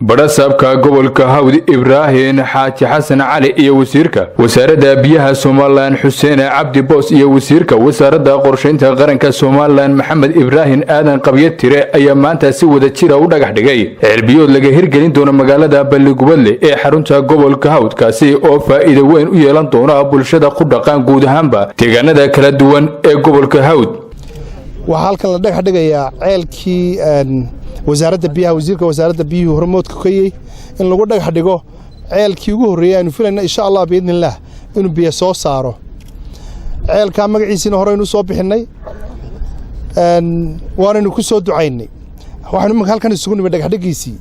Badhasaabka gobolka Hawd Ibraahim Xaaji Xasan Cali iyo wasiirka wasaaradda biyaha Somalilan Xuseen Cabdi Boos iyo wasiirka wasaaradda qorshaynta qaranka Somalilan Maxamed Ibraahim Aadan Qabyo Tire ayaa maanta si wada jira u dhagax dhigay ceelbiyood laga hirgelin doono magaalada Balligubadle ee xarunta gobolka Hawd, kaasi oo faa'iido weyn u yeelan doona bulshada ku dhaqan guud ahaanba deegaanada kala duwan ee gobolka Hawd. Waxaa halkan la dhagax dhigayaa ceelkii wasaaradda biyaha, wasiirka wasaaradda biyuhu hormoodka ka yey in lagu dhagax dhigo ceelkii ugu horreeyey aynu filayna, insha Allah biidnillaah, inuu biyo soo saaro. Ceelkaa magaciisiina horeynu soo bixinnay, waanaynu ku soo ducaynay. Waxaynu iminka halkan isugu nimid dhagaxdhiggiisii.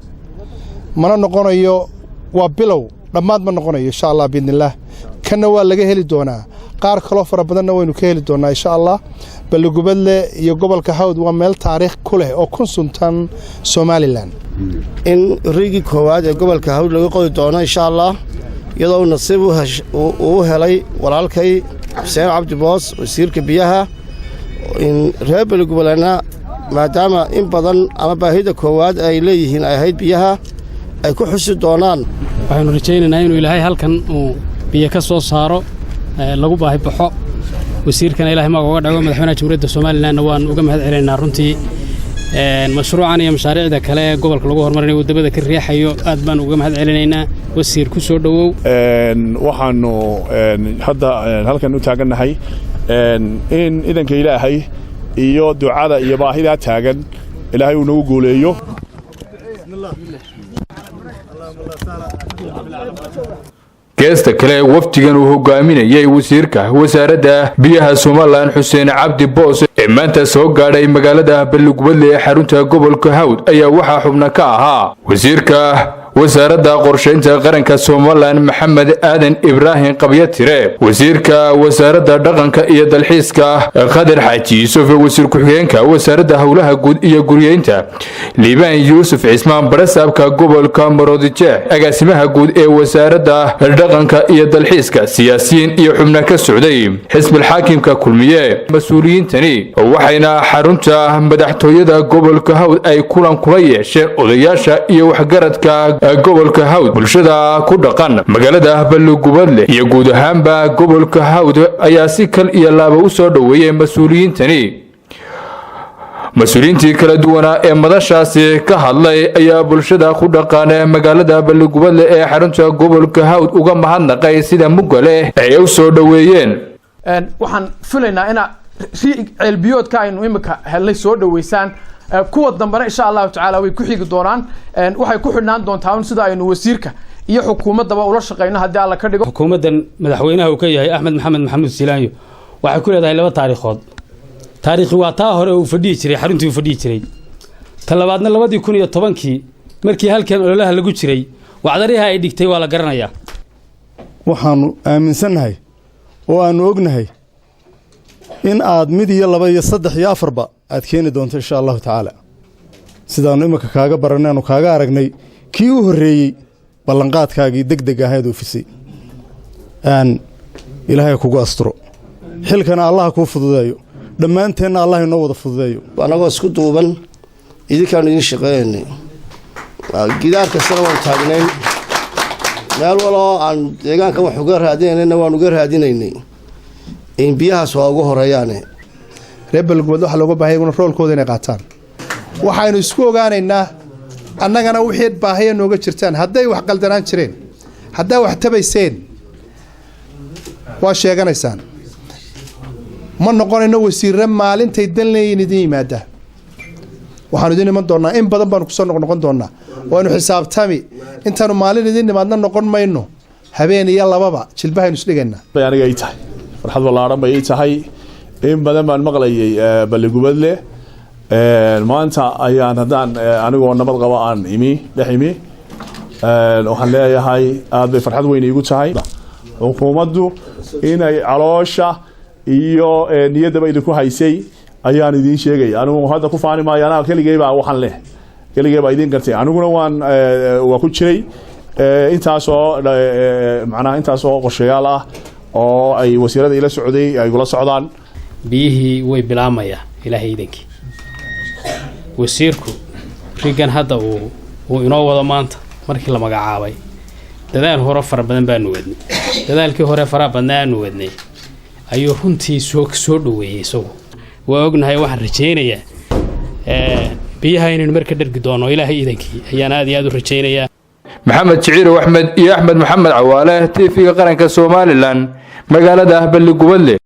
Mana noqonayo, waa bilow, dhammaad ma noqonayo, insha Allah biidnillaah. Kanna waa laga heli doonaa, qaar kaloo fara badanna waynu ka heli doonaa, insha Allah. Balligubadle iyo gobolka Hawd waa meel taariikh ku leh oo ku suntan Somalilan. In riigii koowaad ee gobolka Hawd laga qodi doono, insha Allah, iyadoo uu nasiib uu helay walaalkay Xuseen Cabdi Boos, wasiirka biyaha. Reer Balligubadlena, maadaama in badan ama baahida koowaad ay leeyihiin ay ahayd biyaha, ay ku xusi doonaan. Waxaynu rajaynaynaa inuu Ilaahay halkan uu biyo ka soo saaro, lagu baahi baxo. Wasiirkana Ilahay magac uga dhago. Madaxweynaha Jamhuuriyadda Somalilanna waan uga mahad celinaynaa runtii mashruucan iyo mashaariicda kale ee gobolka lagu horumarinayo uu dabada ka riixayo. Aad baan uga mahad celinaynaa. Wasiir, ku soo dhowow. Waxaanu hadda halkan u taagannahay in idanka Ilaahay iyo ducada iyo baahidaa taagan Ilaahay uu nagu guuleeyo. Geesta kale, wafdigan uu hogaaminayay wasiirka wasaaradda biyaha Somalilan Xuseen Cabdi Boos ee maanta soo gaadhay magaalada Balligubadle ee xarunta gobolka Hawd ayaa waxaa xubno ka ahaa wasiirka wasaaradda qorshaynta qaranka Somalilan Maxamed Aadan Ibraahim Qabyatire, wasiirka wasaaradda dhaqanka iyo dalxiiska Khadar Xaaji Yuusuf, wasiir ku-xigeenka wasaaradda howlaha guud iyo guryeynta Liibaan Yuusuf Cismaan, barasaabka gobolka Maroodijeex, agaasimaha guud ee wasaaradda dhaqanka iyo dalxiiska, siyaasiyiin iyo xubno ka socday xisbil xaakimka Kulmiye. Mas-uuliyiintani waxayna xarunta madaxtooyada gobolka Hawd ay kulan kula yeesheen odayaasha iyo waxgaradka gobolka Hawd. Bulshada ku dhaqan magaalada Balligubadle iyo guud ahaanba gobolka Hawd ayaa si kal iyo laaba u soo dhoweeyey mas-uuliyiintani. Mas-uuliyiintii kala duwanaa ee madashaasi ka hadlay ayaa bulshada ku dhaqan magaalada Balligubadle ee xarunta gobolka Hawd uga mahadnaqay sida mugga leh ay u soo dhoweeyeen. Waxaan filaynaa inaa ceelbiyoodka aynu imika helnay soo dhoweysaan. Kuwa dambena, insha Allahu tacaala, way ku xigi doonaan. Waxay ku xidhnaan doontaa un sida aynu wasiirka iyo xukuumaddaba ula shaqeyno, haddii Alla ka dhigo. Xukuumaddan madaxweynaha uu ka yahay Axmed Maxamed Maxamuud Silaanyo waxay ku leedahay laba taariikhood. Taariikhi waa taa hore uu fadhiyi jiray, xaruntii uu fadhiyi jiray. Ta labaadna 2010-kii markii halkan ololaha lagu jiray, wacdariha ay dhigtay waa la garanayaa. Waxaannu aaminsannahay oo aannu ognahay in aad mid iyo laba iyo saddex iyo afarba aad keeni doonto, insha Allahu tacaala, sidaannu iminka kaaga barannay, aanu kaaga aragnay kii u horreeyey, ballanqaadkaagii deg deg ahayd oofisay. Aan Ilaahay kugu asturo, xilkana Allaha kuu fududeeyo, dhammaanteenna Allah inoo wada fududeeyo. Annagoo isku duuban idinkaanu idin shaqeeyaynay. Gidaar kastana waanu taagnayn, meel waloo aan deegaanka wax uga raadinaynayna waan uga raadinaynay. Biyahaas waa ugu horeeyaane. Reer Balgubad waxaa looga baahaya iyaguna roolkooda inay qaataan. Waxaynu isku ogaanaynaa annagana wixii baahiya nooga jirtaan. Hadday wax qaldanaan jireen, haddaa wax tabayseen, waa sheeganaysaan. Ma noqonayno wasiirre maalintay dan leeyihin idin yimaada. Waxaanu idin iman doonaa in badan, baanu kusoo noqnoqon doonaa, waanu xisaabtami. Intaanu maalin idin nimaadna noqon mayno, habeen iyo lababa jilbahaynu isdhigaynaa. Bay aniga ii tahay farxad ballaaran bay ii tahay. In badan baan maqlayay Balligubadle. Maanta ayaan haddaan anigoo nabad qaba aan imi dhex imi. Waxaan leeyahay aad bay farxad weyn iigu tahay xukuumaddu inay caloosha iyo niyaddaba idinku haysay ayaan idiin sheegaya. Anigu hadda ku faani maayo, anaa keligay baa waxaan leh, keligay baa idiin gartay. Aniguna waa ku jiray intaasoo macnaha intaasoo qorshayaal ah oo ay wasiirada ila socday ay igula socdaan. Biyihii way bilaamayaa, Ilaahay idankii. Wasiirku rigan hadda uu inoo wado maanta. Markii la magacaabay, dadaal hore fara badan baanu wadnay. Dadaalkii hore faraha badnaa aanu wadnay ayuu runtii soo dhoweeyey. Isagu waa ognahay. Waxaan rajaynayaa biyaha inaynu marka dhergi doono, Ilaahay iidankii, ayaan aad iyo aad u rajaynayaa. Maxamed Jiciirow Axmed iyo Axmed Maxamed Cawaale, TV-ga Qaranka Somaliland, magaalada Balligubadle.